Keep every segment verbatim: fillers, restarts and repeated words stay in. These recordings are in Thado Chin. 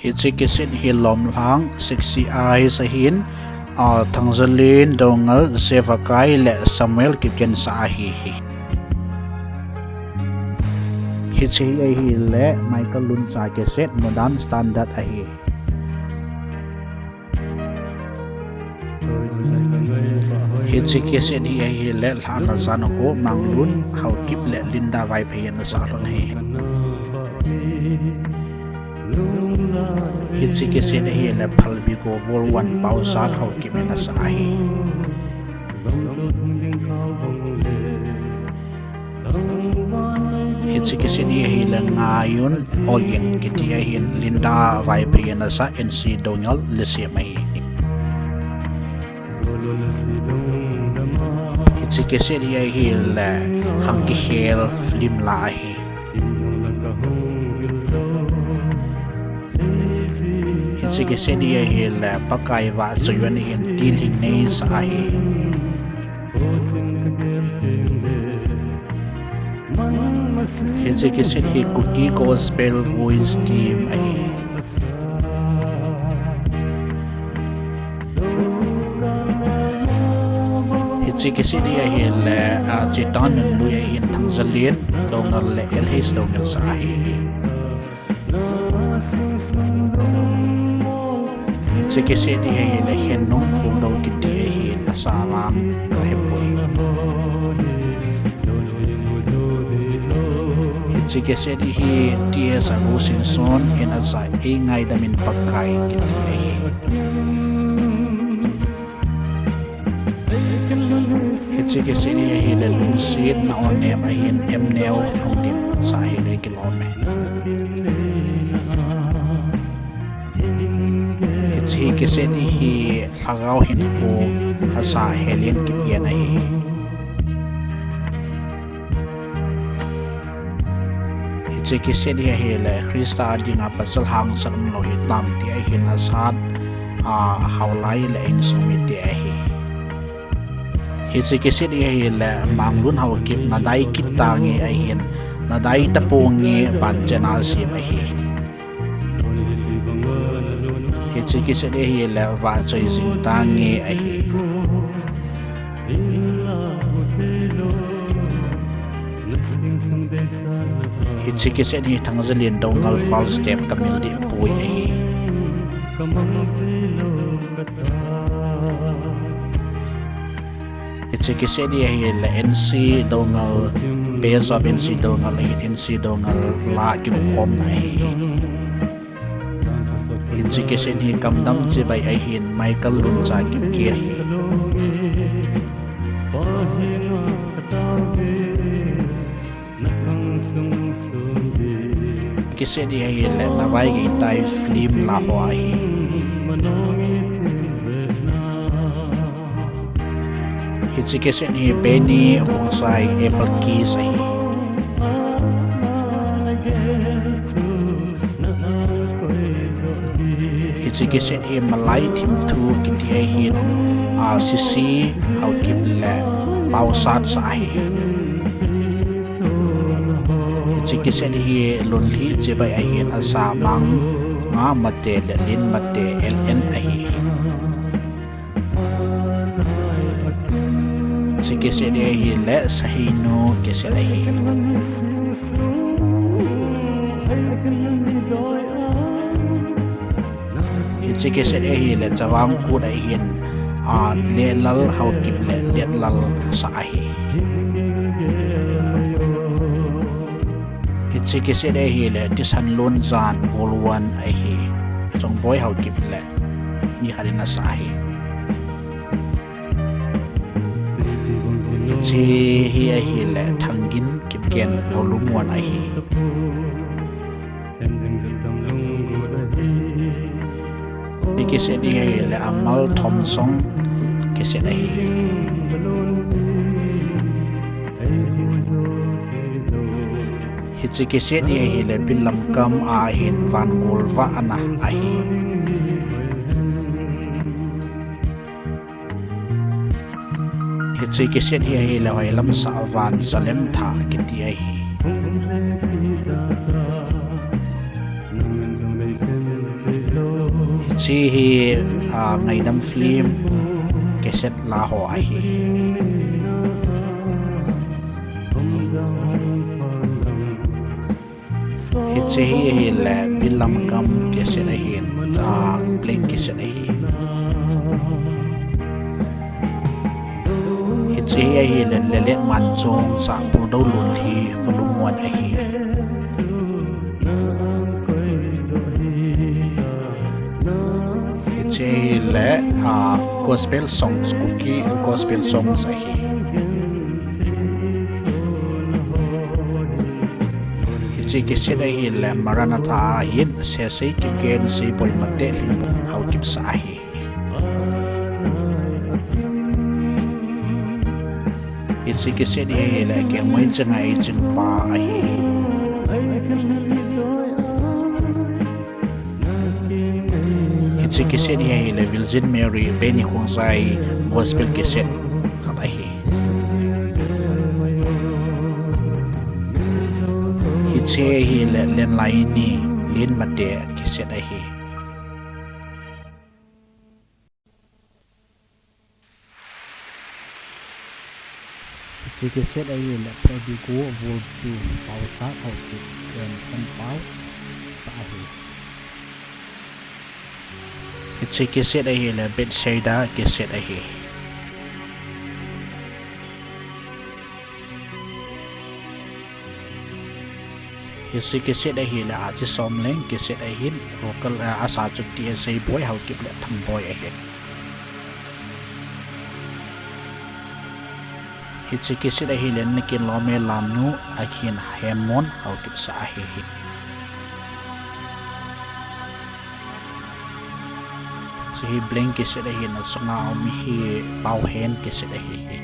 Hiche cassette hi Lomlhang Sexy Eyes ahin, ah, Thangjalen Doungel, Sevakai le Samuel Kipgen sa ahi. Hiche hi ahile Michael Luncha cassette, Modern Standard ahi. Hiche cassette hi ahile Lhana Jan Ho, Manglun Haokip le Linda Vaiphei in asah lhon ahi. Hiche cassette hi ahile Phalbi Go Vol One, Paosat Haokip in asah ahi. Hiche cassette hi ahile Ngaiyun Oyin kiti ahin, Linda Vaiphei in asah, N C Doungel lesem ahi. Hiche cassette hi ahile Khang Kikhel film la ahi. Hiche cassette hi ahile Pakai vahchoiyun ahin, Tilhingnei sa ahi. Hiche cassette hi Kuki Gospel Voice Team ahi. Hiche cassette hi ahile, ah, Chitan Nunlui ahin, Thangjalen Doungel le L H Doungel sa ahi. Hiche cassette hi ahile Khennung Pudou kiti ahin, asah vang kahepoi. Hiche cassette hi T S Agusinson in asah, Eingaidamin Pakai kiti ahi. Hiche cassette hi ahile Lungsetna Onem ahin, M Neo Lungdim sa ahile kilom e. Hiche cassette hi Lhagao Hinkho, asah Helen Kipgen ahi. Hiche cassette hi ahile Christa dinga pasal hangsan umlou hitam ti ahin, asat, ah, Haolai le insung mite ahi. Hiche cassette hi ahile Manglun Haokip, Nadai Kit Tange ahin, Nadai Taponge banchena asem ahi. Hiche cassette hi ahile Vahchoi Jing Tange ahi. Hiche cassette hi Thangjalen Doungel False Tape Kamil Dehpoi ahi. Hiche cassette hi ahile N C Doungel, Best of N C Doungel ahin, N C Doungel la kikhomna ahi. Hiche cassette hi Kamdam Chibai ahin, Michael Luncha Kipgen ahi. Cassette hi ahile Navai Geitai film la ho ahi. Hiche cassette hi Benny Khongsai, Apple Kiss ahi. Hiche cassette hi Malai Thimthu kiti ahin, ah, Sisi Haokip le Paosat sa ahi. Hiche cassette hi Lunlhi Chibai ahin, asah Manga Mate le Lin Mate, L N ahi. Hiche cassette hi ahile Saheinu cassette ahi. Hiche cassette hi ahile Chavang Kut ahin, ah, Letlal Haokip le Letlal sa ahi. Hiche cassette hi ahile Thisan Lun Jan Vol One ahi. Chongboi Haokip le mi khat in asah ahi. Hiche hi ahile Thangin Kipgen Volume One ahi. Hiche cassette hi ahile Amal Thomsong cassette ahi. Hiche cassette hi ahile Bil Lamkam a ahin, Vangol Vah ana ahi. Hiche cassette hi ahile Hoilamsah Van Chalem Thah kiti ahi. Hiche hi, ah, Ngaidam film cassette la ho ahi. Hiche hi ahile Bil Lam Gam cassette ahin, ah, blank cassette ahi. Hiche hi ahile Lelet Manchong sah Puldou Lunlhi volume one ahi. Hiche ahile, ah, gospel songs, Kuki gospel songs ahi. Hiche cassette ahile Maranatha ahin, Sesei Kipgen, Seiboi Mate, Lhingpum Haokip sah ahi. Hiche cassette hi ahile Kengmoi Chenga Eichingpa ahi. Hiche cassette hi ahile Virgin Mary, Benny Khongsai gospel cassette khat ahi. Hiche ahile Lenlaini, Len Mate cassette ahi. Hiche cassette ahile Prodigo Volume two, Paosat Haokip and Sanpao sah ahi. Hiche cassette ahile Bethsaida cassette ahi. Hiche cassette ahile Achi Somleng cassette ahin, vocal, ah, asa chu T S Seiboi, Haokip le Thangboi ahi. Hiche cassette ahile Nakin Lome Lanu ahin, Hemon Haokip sah ahi. Hiche hi blank cassette ahin, asunga um hi Paohen cassette ahi.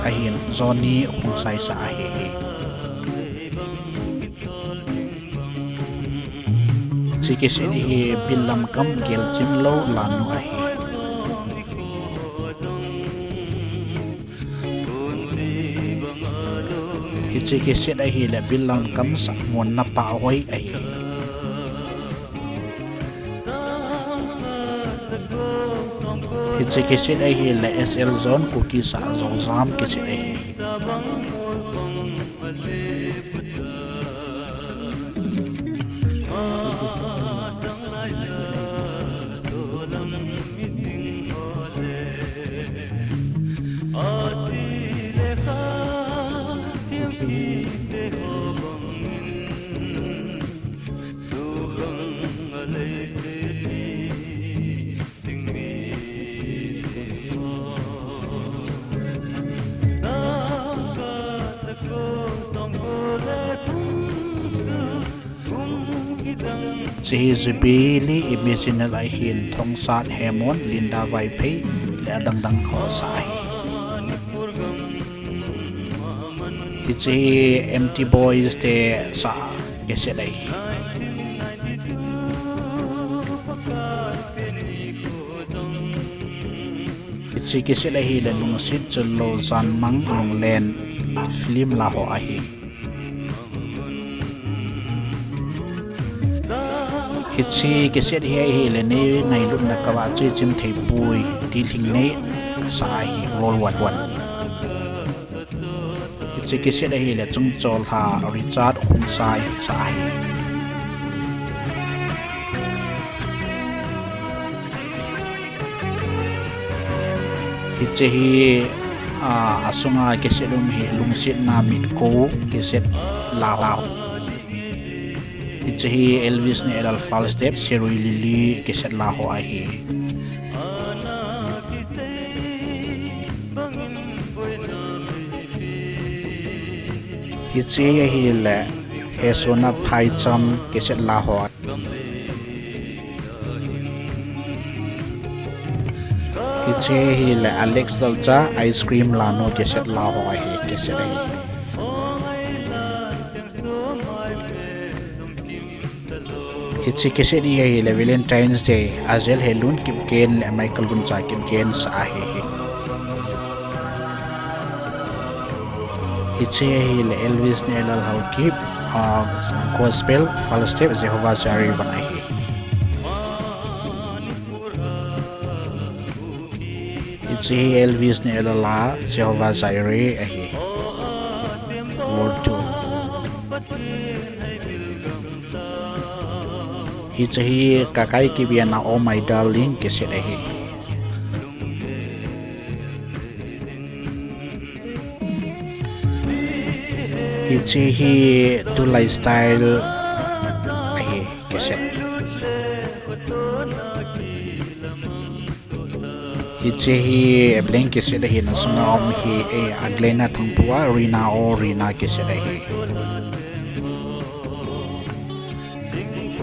Ahin, Johnny Khongsai sah ahi. Hiche cassette hi Bil Lam Gam Gelchimlou Lanu ahi. Hiche cassette ahile Bil Lam Gam sah Monna Pahhoi ahi. Hiche cassette ahile S L John Kuki sah Joljam cassette ahi. Hiche hi Jubilee Imaginal ahin, Thongsat Hemon, Linda Vaiphei le adang dang ho sah ahi. Hiche hi Empty Boys te sah cassette ahi. Hiche cassette ahile Lungset Chunlou Janmang Lunglen film la ho ahi. Hiche cassette hi ahile Nei Ngailutna Kava Chuichim Theipui, Tilhingnei sah ahi, Roll One. Hiche cassette ahile Chungchol Lha, Richard Khongsai sah ahi. Hiche hi, ah, asunga cassette um hi Lungsetna Mitko cassette la ho. Hiche hi Elvis Neilal Falstaff, Serui Lily cassette la ho ahi. Hiche ahile Hesona Phaicham cassette la ho. Hiche ahile Alex Lalcha Ice Cream Lanu cassette la ho ahi, cassette ahi. Hiche cassette hi ahile Valentine's Day, Azel Helun Kipgen le Michael Luncha Kipgen sa ahi. Hiche ahile Elvis Nehlal Haokip, ah, Gospel, Falstep, Jehovah Jireh vang ahi. Hiche hi Elvis Nehlal a Jehovah Jireh ahi. Vol two. Hiche hi Kakai Kipgen a Oh My Darling cassette ahi. Hiche hi Tulai Style ahi cassette. Hiche hi blank cassette ahi, asunga um hi, eh, Aglena Thangpu a Rina O Rina cassette ahi.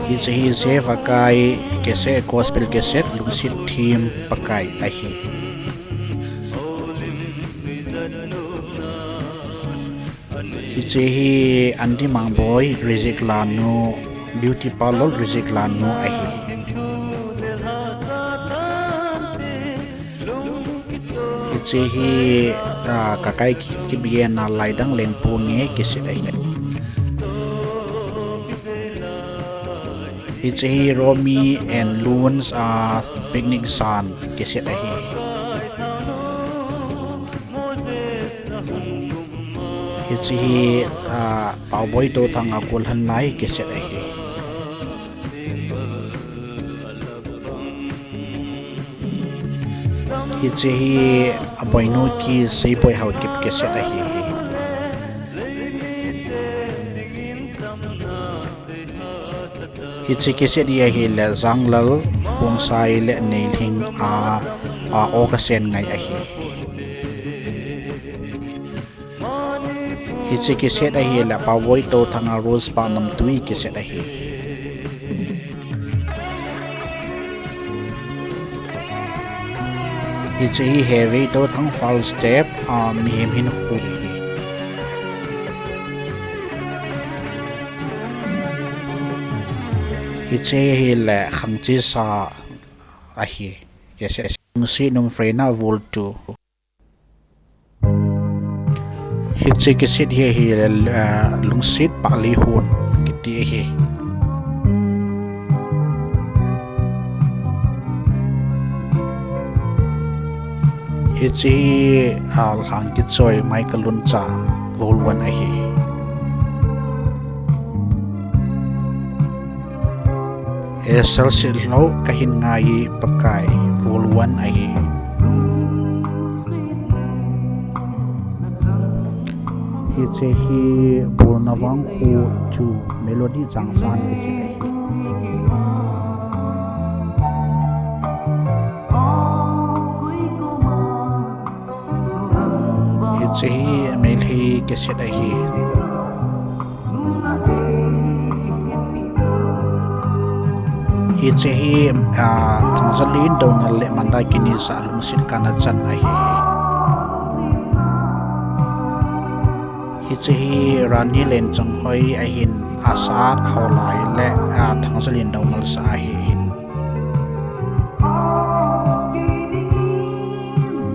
Hiche hi Jeff Akai cassette, gospel cassette, Lungset Thim Pakai ahi. Hiche hi Andy Mangboi, Rijik Lanu, Beauty Parlour, Rijik Lanu ahi. Hiche hi, ah, Kakai Kipgen a Laidang Lengpu Nge cassette ahi. Hiche hi Romi and Loons a Picnic San cassette ahi. Hiche hi, ah, Paoboi Touthang a Golhan Lai cassette ahi. Hiche hi Aboinu Ki Seiboi Haokip cassette ahi. Hiche cassette hi ahile Janglal Khongsai le Neilhing a, a, Aw Kasen Ngai ahi. Hiche cassette ahile Paoboi Touthang a Rose Pa Namtui cassette ahi. Hiche hi Hevei Touthang Falstep, ah, Mihem Hinkho. Hiche ahile Khangchesa ahi. Yes, yes. Lungset Numfreina Vol two. Hiche cassette hi ahile, ah, Lungset Pah Lei Hon kiti ahi. Hiche hi, ah, Lhangkichoi Michael Luncha Vol one ahi. He Salsitlou Kahin Ngai Pakai Vol one ahi. Hiche hi Bolna Vang Khu two, Melody Changsan kichi ahi. Hiche hi Meitei cassette ahi. Hiche hi, ah, Thangzalin Doungel le Mandakini sa Lungset Kana Chan ahi. Hiche hi Rani Lenchonghoi ahin, Asat Haolai le, ah, Thangzalin Doungel sa ahi.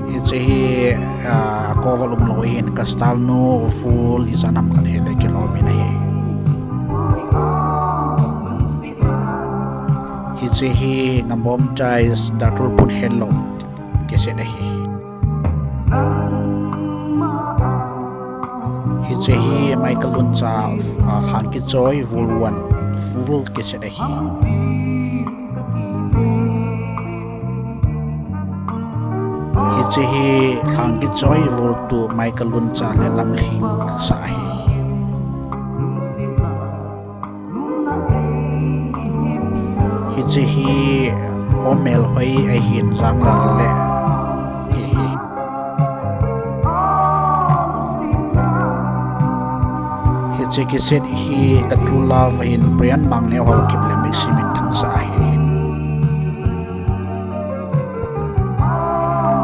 Hiche hi, ah, cover umlou ahin, Kastal Nu Full Ijat Ham Khat Hile Kilom In ahi. Hiche hi Ngambom Dice Datul Pun Hello cassette ahi. Hiche hi Michael Luncha, ah, Lhangkichoi Vol one Full cassette ahi. Hiche hi Lhangkichoi Vol two Michael Luncha le Lamlhing sa ahi. Hiche hi Omel Hoi ahin, Janglal le. Hiche cassette hi Ka True Love ahin, Brian Mangneo Haokip le Mixi Minthang sa ahi.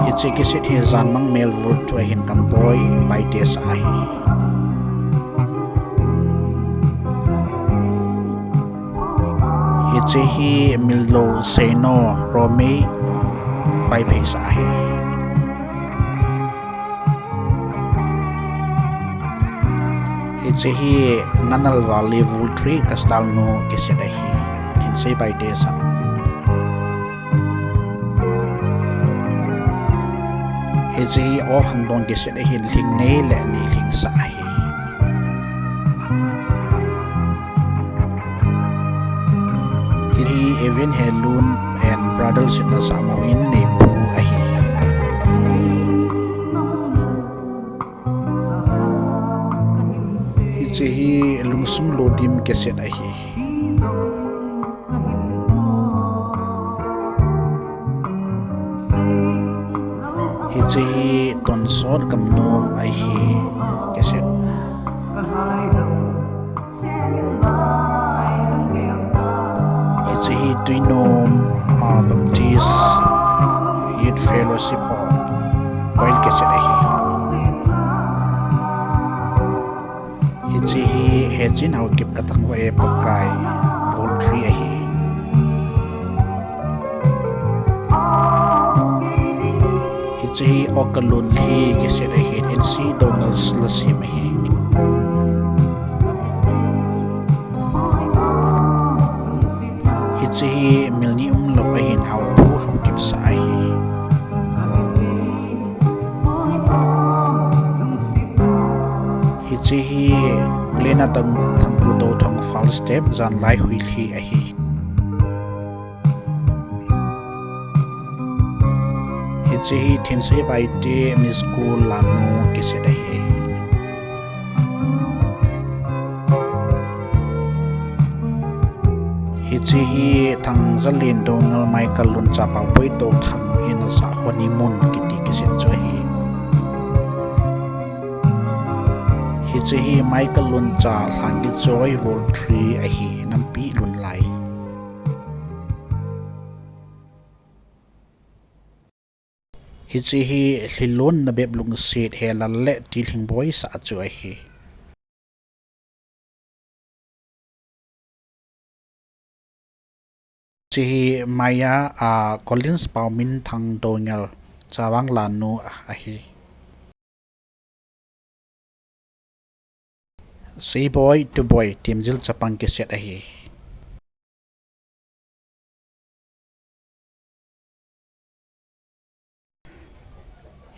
Hiche cassette hi Janmang Mel Vol two ahin, Kamboi Baite sa ahi. Hiche hi Millo Seino Romei Vaiphei sa ahi. Hiche hi Nanal Valley Vultri Kastal Nu cassette ahi. Thinsei Baite sa. Hiche hi O Khangdong cassette ahin, Lhingnei le Neilhing sa ahi. Hiche hi Evin Helun and Brothers in a Samoin Neipu ahi. Hiche hi Lungsung Lodim cassette ahi. Hiche hi Tonsot Gamnom ahi cassette. Hiche hi Tuinom, ah, Baptist Youth Fellowship ho Choir cassette ahi. Hiche hi Hechin Haokip Kathangvah e Pakai Volume three ahi. Hiche hi O Kalunlhi cassette ahi, N C Doungel la sem ahi. Hiche hi Milni Umlou ahin, Haopu Haokip sa ahi. Hiche hi Lena Thangpu Touthang Falstep Janlai Huilhi ahi. Hiche hi Thinsei Baite Miss School Lanu cassette ahi. Hiche hi Thangjalen Doungel Michael Luncha Paopoi Touthang in a sa Honeymoon kiti cassette chu ahi. Hiche hi Michael Luncha Lhangkichoi Volume three ahi, Nampi Lunlai. Hiche hi Lhilon Nabep Lungset Helal le Tilhingboi sa chu ahi. Hiche hi Maya a Collins Pauminthang Doungel Chavang Lanu ahi. Seiboi Tuboi Timjil Chapang cassette ahi.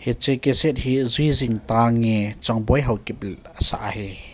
Hiche cassette hi Juijing Tange Changboi Haokip sa ahi.